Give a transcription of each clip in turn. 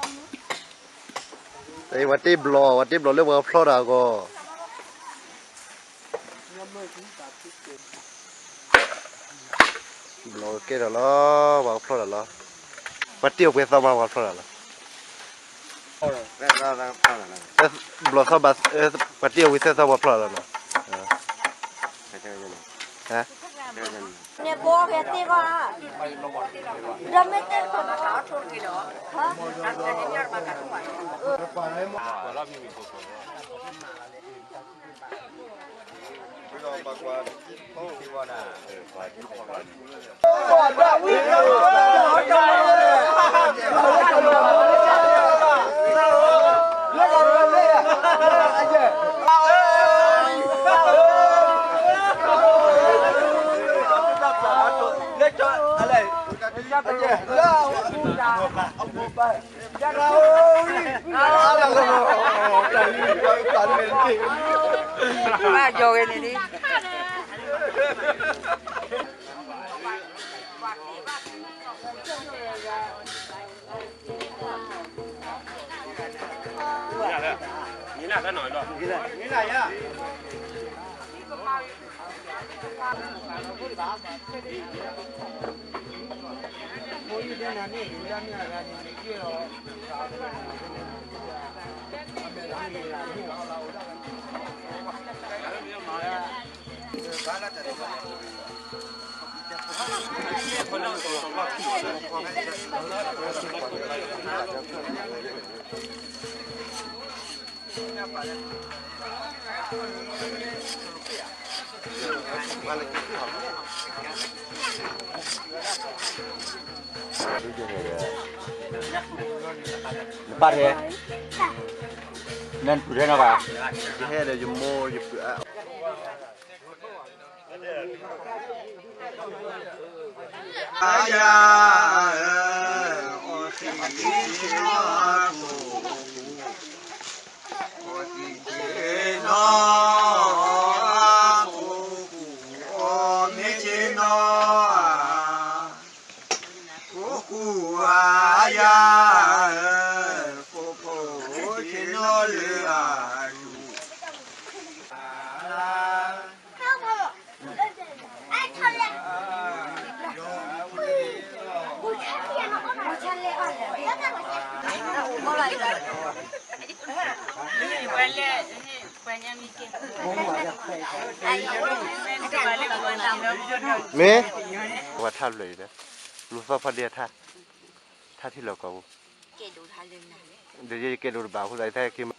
ပှၤတ့ဘျီၣ်, ပှၤတ့ဘျီၣ်လၢပှၤဖျီတၢ်အဂီၢ်, ဘျီၣ်ကဲထီၣ်လီၤ, ပှၤဖျီတၢ်လီၤ, ပှၤတ့အီၣ်ပှဲၤသီမး ပှၤဖျီတၢ်လီၤ, ဘျီၣ်သီဘၣ်, ပှၤတ့အီၣ်ဝံၤသၢသီ ပှၤဖျီတၢ်လီၤနီၤ. န့ၣ်ဘီဂဲၤသ့ဘၣ်, ဒီးမ့ၢ်တဲတခီနီၤ, နပၢ်ထဲ, နပုၢ်ထဲနီၤဘၣ်, ယဟဲဒီးယမိၢ်ယပုၢ်အါ အယၤ, အီၣ်သံးနီၣ်, အီၣ်သံးနီၣ်, အီၣ်မ့ၢ်ဆ့ၣ်နီၣ်, ဖိကူၣ်အါယၤ, ဖိဖိဆ့ၣ်နီၣ်လၢအတူၢ် မ့ၢ်, ပှၤထါဖျၢၣ်အံၤဒီး, လူၤသီဖီဒ့ထါ, ထါထံလီၢ်ကီၢ်ပူၤ, ဒီးယကဲဒိၣ်တဘၣ်အဃိသတး ယတၢ်က့ၤမၤ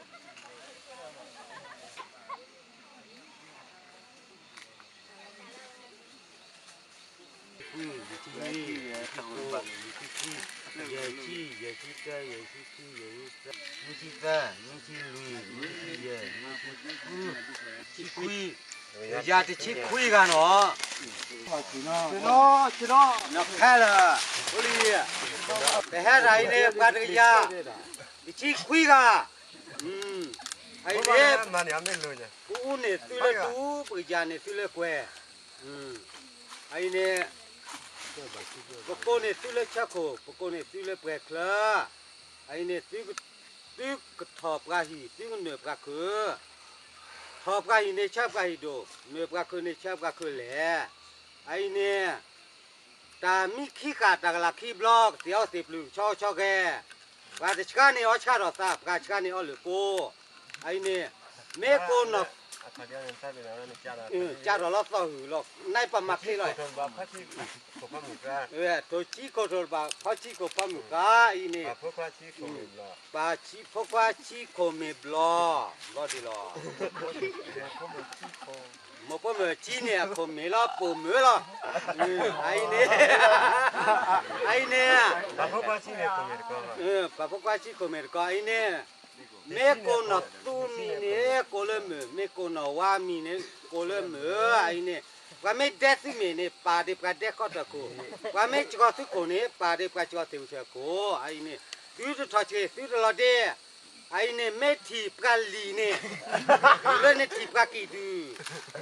ယဲၢ်ဆံ, ယဲၢ်ဆံတၢ, ယဲၢ်ဆံခံ, ယဲၢ်ဆံသၢ, နွံဆံသၢ, နွံဆံလွံၢ်, နွံဆံယဲၢ်, နွံဆံဃု, ဆံခွံ, ယၤတဆံခွံဂၤနီၤ, နဖဲလၢ, တဟဲတၢ်အံၤန့ၣ် ပှၤတကယၤ, တဆံခွံဂၤ, အံၤန့ၣ်, ပအူန့ၢ်သုလၢဒူ, ပကယၤန့ၢ်သုလၢကွဲၤ, အံၤန့ၣ်, ပကိးန့ၢ်သုလၢဆၢခိၣ်, ပကိးန့ၢ်သုလၢပှဲၤချၢ, အံၤန့ၣ်, သုကထီၣ်ပှၤဟံၣ်, သုကနုာ်ပှၤခုၣ်, ထီၣ်ပှၤဟံၣ်န့ၣ်ဆၢပှၤဟံၣ်ဒိၣ်, နုာ်ပှၤခုၣ်န့ၣ်ဆၢပှၤခုၣ်လဲၢ်, အံၤန့ၣ် တၢ်မံခံဃၣ်တၢ်ကလၤခံဘျီ ကသ့ၣ်အီသ့ၣ်ပျုၢ်ဆီဆီဂဲၤ, ပှၤတဆှါန့ၣ်အီဆှါထီၣ်သး ပှၤဆှါန့ၣ်အီလၢာ်ကိး, အံၤန့ၣ်, မ့ၢ်ကိးနီၢ်, ကၢ်ထီၣ်လီၤသီၣ်ဟုၣ်လီၤ နပမၤချ့လီၤ, ထိၣ်ဆံခိၣ်ထိၣ်တဘၣ် ဖီဆံခိၣ်ဖီမုၢ်ဃါအံၤန့ၣ်, ပှၤဖိခွါဆံခိၣ်မ့ၢ်ဘျီ, ဘျီဒ်လီၤ မိၢ်ဖိမုၣ်ဆံန့ၣ် အခိၣ်မ့ၢ်လီၤ ပိာ်မုၣ်လီၤ, အံၤန့ၣ်, အံၤန့ၣ်, ပှၤဖိခွါဆံခိၣ်မ့ၢ်တကီ အံၤန့ၣ်, မ့ၢ်ကိးနီၢ်သူမံၤန့ၣ် ကိးလၢမုၢ်, မ့ၢ်ကိးနီၢ်ဝါမံၤန့ၣ် ကိးလၢမုၢ်, အံၤန့ၣ်, ပှၤမ့ၢ်ဒဲသုမ့ၢ်န့ၣ် ပာ်ဒ့ပှၤဒဲခီၣ်ထၢၣ်ခိၣ်, ပှၤမ့ၢ်စှီၤသုခိၣ်န့ၣ် ပာ်ဒ့ပှၤစှီၤသ့ၣ်မုၢ်ထၢၣ်ခိၣ်, အံၤန့ၣ်, သုတထီၣ်ဆံး သုတလီၤဒ့ အအံၤန့ၣ် မ့ၢ်ထံၣ်ပှၤလံာ်န့ၣ်, လၢနထံၣ်ပှၤကံၣ်ဒုၣ်,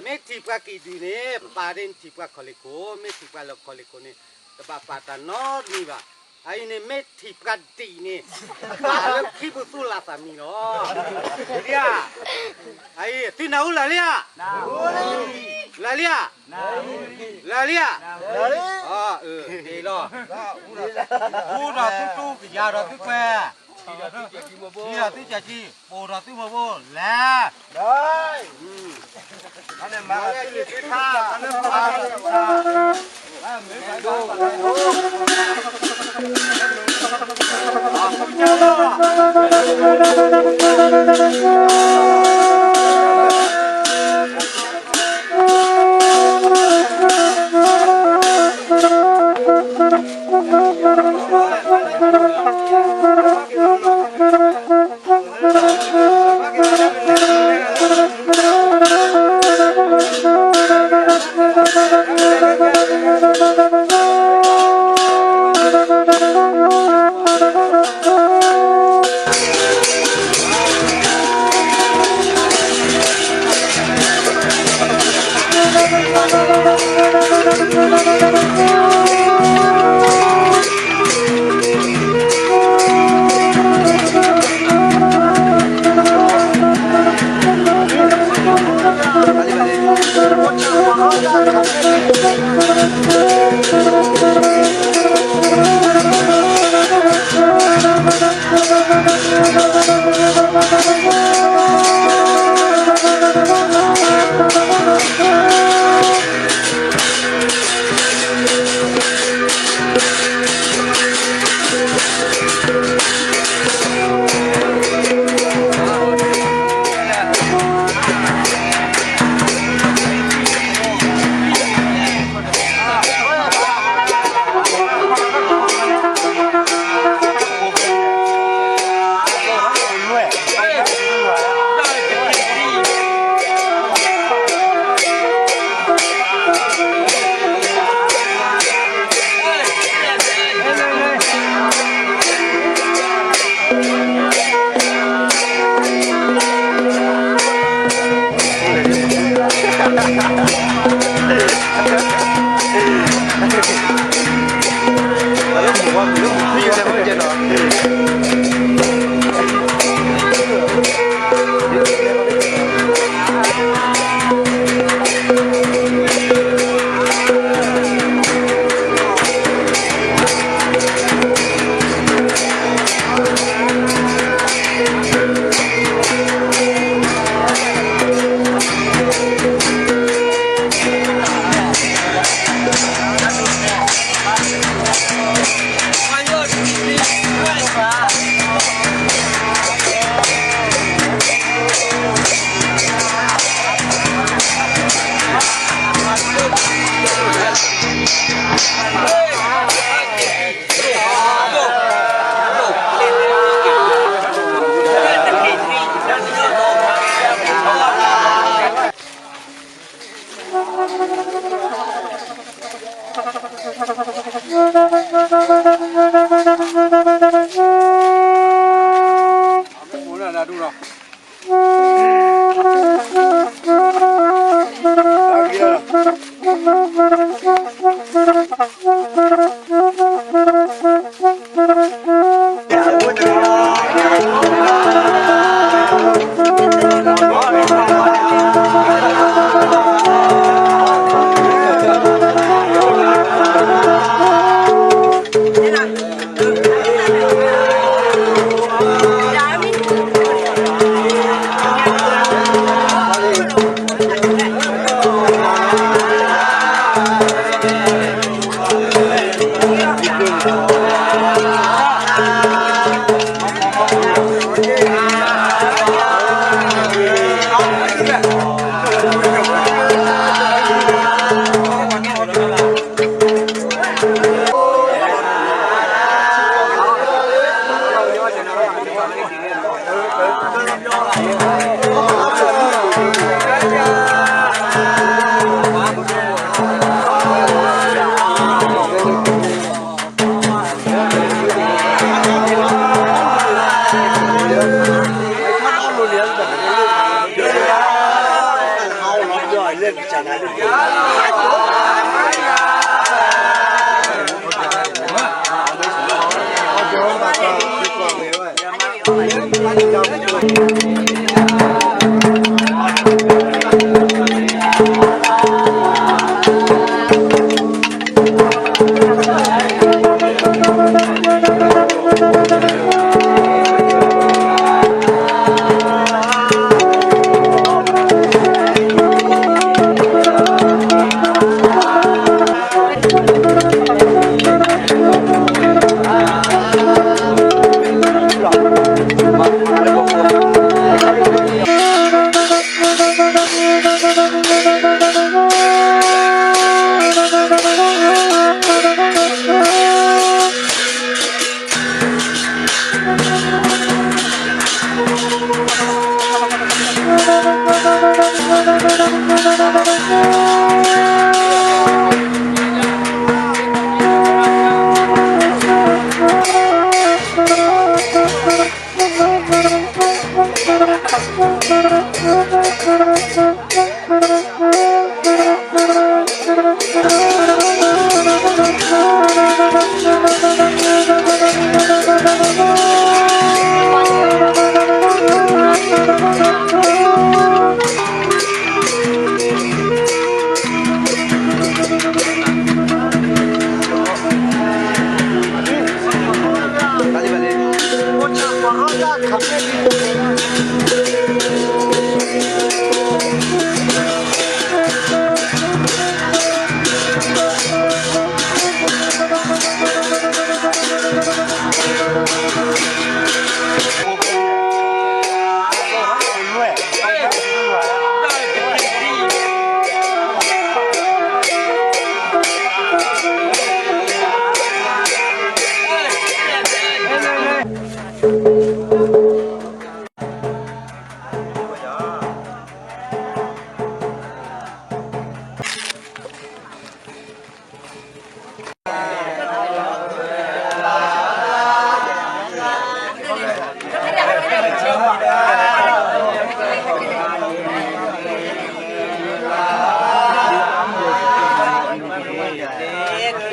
မ့ၢ်ထံၣ်ပှၤကံၣ်ဒုၣ်န့ၣ် ပာ်ဒ်နထံၣ်ပှၤခီၣ်လ့ၢ်ခိၣ်, မ့ၢ်ထံၣ်ပှၤလၢခီၣ်လ့ၢ်ခိၣ်န့ၣ် တဘၣ်ပာ်တၢ်နီတမံၤဘၣ်. အအံၤန့ၣ် မ့ၢ်ထံၣ်ပှၤဒံၣ်န့ၣ် ပာ်လၢခံပူၤသူလၢ်သးမံၤလီၤ. ဒ်ဧါ, အအံၤ သုနၢ်ဟူလၢာ်လံဧါ, လၢာ်လံဧါ, လၢာ်လံဧါ, အၢ တ့ၢ်လီၤ, ဃူဒီးသုတူၢ် ကယၤဒီးသုကွဲ, ထံၣ်ဒီးသုကၢ်ကံ, ပိၢ်ဒီးသုမိၢ်ဖိ, လဲၤ, လဲၤ,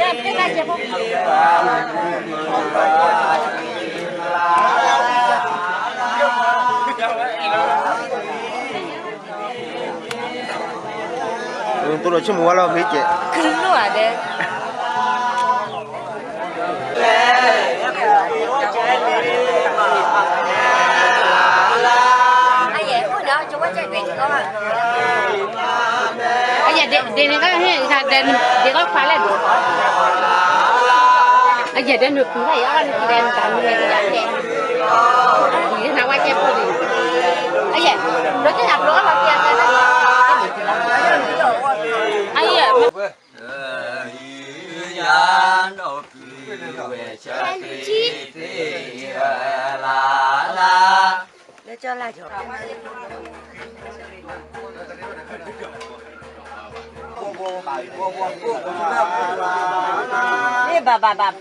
တိၢ်ဒီးဆိကမိၣ်ဝဲလီၤ ဖဲကဲး ခုလိၣ်ဧါဒဲး အယဲၢ်ဒ်န့ၣ်ကဟ့ၣ်ဒ် ဒ်ကီးခွါလဲၣ်ဒိး အယဲၢ်ဒ်နုာ်ပူၤဘၣ်အံၤ အီၣ်နုာ်ပူၤဒဲးနတၢ်မူလဲၣ်ကယၤဖဲ ဒ်နဝဲကဲဖိန့ၣ် အယဲၢ် ဘျီက့ၤနၤဘျီအီၣ်လီၤက့ၤအသး အယဲၢ် လၢကၠီလၢကၠီ ဘၣ်ဘၣ်ဘၣ်